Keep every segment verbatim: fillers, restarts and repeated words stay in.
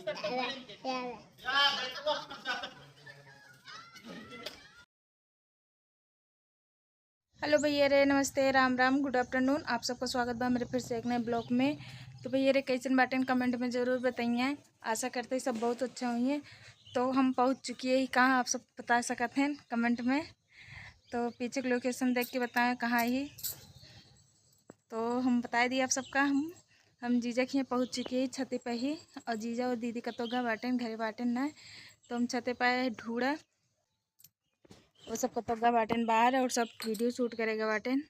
हेलो भैया रे, नमस्ते, राम राम, गुड आफ्टरनून। आप सबका स्वागत बा मेरे फिर से एक नए ब्लॉग में। तो भैया रे, कैसन बाटेन, कमेंट में ज़रूर बताइए। आशा करते हैं सब बहुत अच्छा होइए। तो हम पहुँच चुकी है कहाँ, आप सब बता सकत हैं कमेंट में। तो पीछे के लोकेशन देख के बताएं कहाँ ही। तो हम बता दिए आप सबका, हम हम जीजा के यहाँ पहुँच चुकी है छते पे ही। और जीजा और दीदी कतोगा बाटेन, घरे बाटेन ना। तो हम छते पे ढूंढा, वो सब कतोगा बाटेन बाहर और सब वीडियो शूट करेगा बाटेन।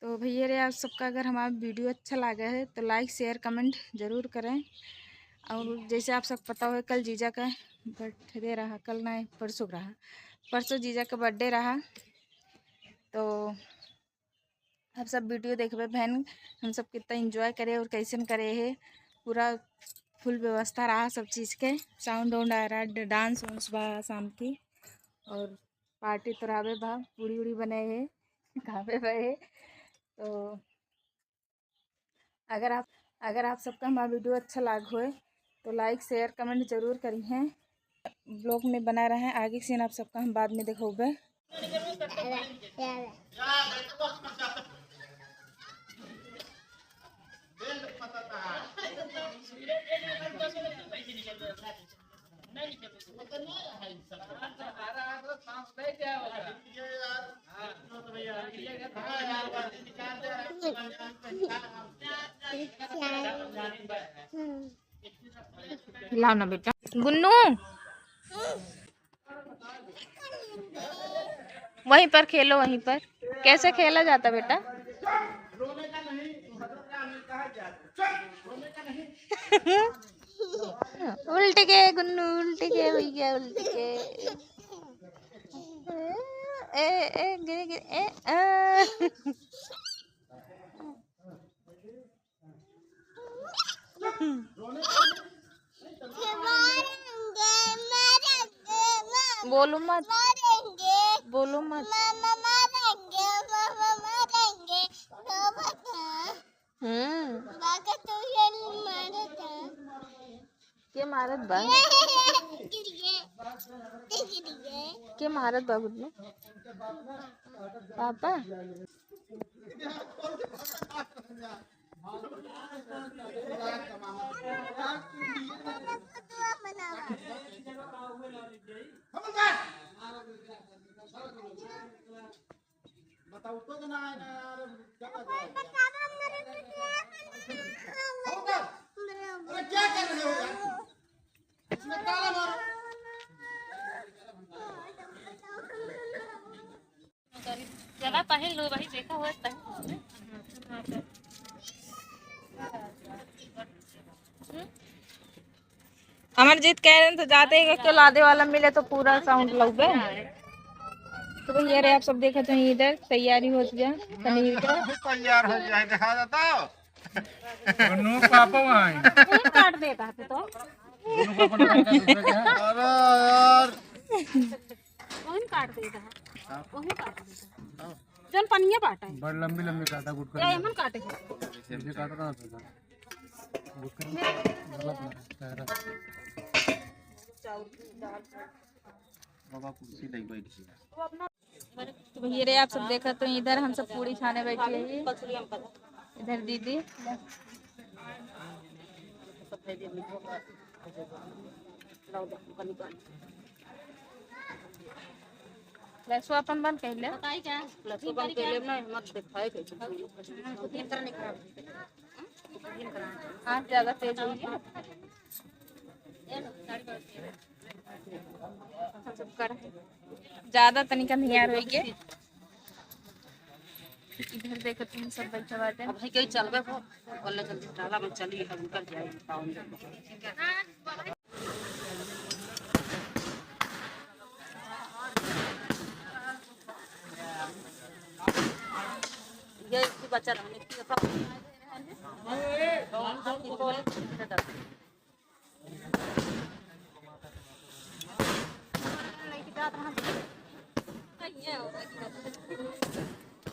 तो भैया रे, आप सबका अगर हमारा वीडियो अच्छा लगा है तो लाइक, शेयर, कमेंट ज़रूर करें। और जैसे आप सब पता हो, कल जीजा का बर्थडे रहा, कल ना, परसों रहा, परसों जीजा का बर्थडे रहा। तो आप सब वीडियो देखबे बहन, हम सब कितना एंजॉय करे और कैसन करे है। पूरा फुल व्यवस्था रहा सब चीज़ के, साउंड वाउंड आ रहा, डांस वांस बा शाम की, और पार्टी तो रहबे बा, पूड़ी उड़ी बने है, खाबे बा है। तो अगर आप, अगर आप सबका हमारा वीडियो अच्छा लाग होए तो लाइक, शेयर, कमेंट जरूर करिहें। ब्लॉग में बना रहें, आगे के सीन आप सबका हम बाद में दिखाऊबे। लाओ ना बेटा। गुन्नू, वहीं पर खेलो, वहीं पर। कैसे खेला जाता बेटा? उल्ट के गुन्नू, उल्ट के भैया, उल्ट के। ए, ए, गिरे, गिरे, ए, आ। बोलो मत, बोलो मत। हम्म। के मारत बा? के मारत बा गुन्नू? पापा? बताओ तो ना, ना, अरे, क्या कर रहे हो यार? अरे, क्या कर रहे हो यार? इसमें ताला मारो। जरा पहन लो भाई, देखा हुआ है, पहन लो। अमरजीत कह रहे हैं तो जाते हैं कि लादे वाला मिले तो पूरा साउंड लगबे। तो भैया रे, आप सब देखत हैं इधर तैयारी होत गया पनीर का। तैयार हो गया है, दिखा देता। दोनों पापा वहाँ हैं। कौन काट देता है तो? दोनों पापा ने काटा दूसरे का। अरे यार। वही काट देता है, वही काट देता है। जौन पनिया बाटा है। बड़ लंबी लंबी काटा गुटखा। या एमन काटे है। इसे काटो ना, गुटखा। गलत ना, ठहरा। बाबा कुर्सी लई बैठ गया। तो भैया रे, आप सब देखत हो, इधर हम सब पूड़ी छाने बैठे हैं। इधर दीदी। लहसुआ अपन बंद कर ले। बताई क्या? लहसुआ बंद कर ले ना, मत दिखाए के। हाँ, ज्यादा तेज हो गया। ज्यादा तनिका नियार हो गए। इधर देखत हैं सब बैठा बाटे। अब भाई कहीं चलबे हो, बोले जल्दी डाला में चली, हम उनकर जाए, पावन। ये एक ही बच्चा रहने की।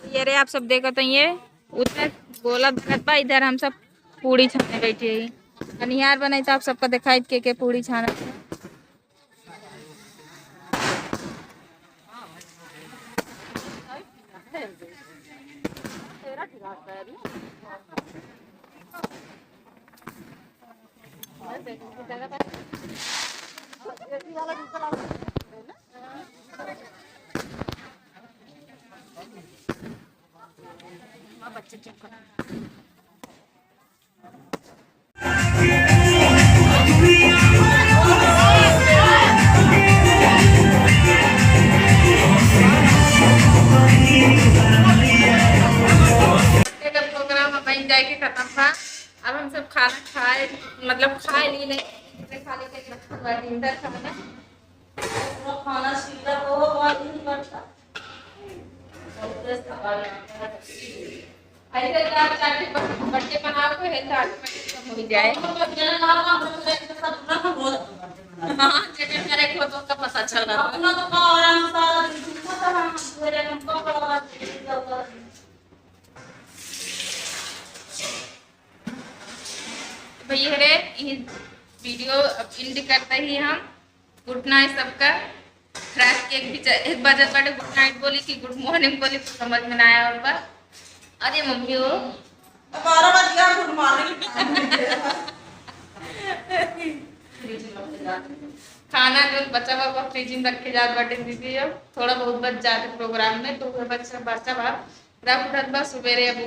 ये रे, आप सब देखत हैं, ये उधर गोला बनत बा, इधर हम सब पूड़ी छाने बैठे हैं। अनिहार बनाई तो आप सबका दिखाई के, के पूड़ी छाना। प्रोग्राम अब बन जाए के खत्म बा। अब हम सब खाना खाए, मतलब खाए ली नहीं, खाली के रखा हुआ डिनर खाना। खाना सीधा हो, बात नहीं करता। ऐसे चार चार के बट-, बट्टे बनाओ तो हेल्थ ऑटोमेटिक कम हो जाए। हाँ, जेकर करे को तो का पता चल रहा है। अपना तो का आराम से, दूसरा तो हम, हमको बड़ा बात नहीं करता। भैया रे, ये वीडियो अब एंड करते ही हम। गुड नाइट सबका। रात के एक बजे, एक बजे बाटे गुड नाइट बोली कि गुड मॉर्निंग बोली, कुछ समझ में ना आया होगा। अरे मम्मी हो। बारह बज गया, गुड मॉर्निंग। खाना जो बचा बा, वो फ्रिज में रखे जात बाटे दीदी। अब थोड़ा बहुत बच जाते प्रोग्राम में, तो वो बचा, बचा बा, रख उठत बा सुबेरे। अब